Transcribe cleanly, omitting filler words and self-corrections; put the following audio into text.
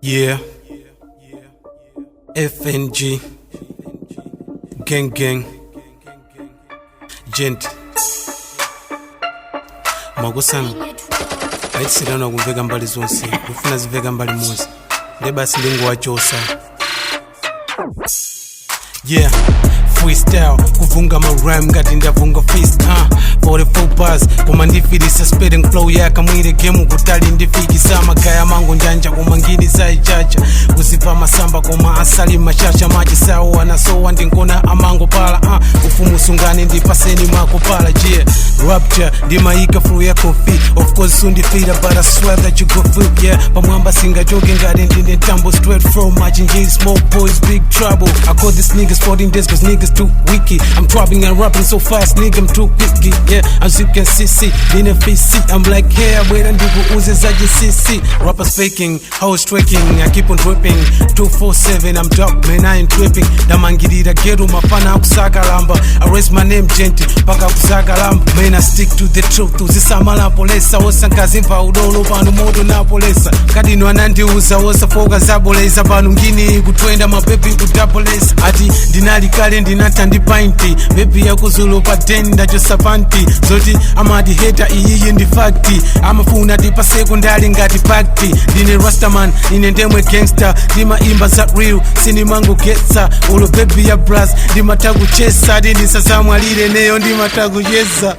Yeah. FNG. Gang gang. Gent. Mwakosana. Ayitisirana kumveka mbali zonse, kufuna zimveka mbali mozi. Nde basi ndingowachosa. Yeah, freestyle, kuvunga ma rhyme ngati ndavunga fist, 44 bars koma ndifilisa spitting flow yakamwire game kutali ndifikisa magaya mangu njanja koma ngini zaichacha kuzipa masamba koma asali machasha machisawo anasowa ndinkona amango pala, ufumu sungani ndipaseni makopala. Yeah, rapture ndimayika flow ya coffee. Of course sundifira, but I swear that you go feel. Yeah, pamwamba singachoke ngati ndine tambo, straight from Machinjiri, small boys, big trouble. I call this niggas 14 days 'cause niggas too wiki. I'm trapping and rapping so fast, nigga, I'm too quick. Yeah, as you can see, ndine fc. I'm like, yeah, bwera ndikuuze za GCC. Rappers faking, house twerking. I keep on dripping 247. I'm dope, man, I ain't tripping. Ndamangirira ghetto, mafana akusakalamba. I raise my name gentle mpaka kusakalamba. Man, I stick to the truth. Uzisamala polesa osankazimva udolo pano moto napolesa kadino anandiuza osafoka zaboleza pano ngini kutwenda mabebi kudapolesa ati ndinali kale ndinatha ndi painti bebi yakuzulu pa den ndachosa panti zoti amati hater iyiyi ndi fact amafuna tipa sekondari ngati pakti. Ndine rastaman, ine ndemwe gangster, ndimaimba za real sinimangogetsa ulo bebi ya bras ndimatha kuchesa ti ndisazamwalire neyo ndimatha kucheza.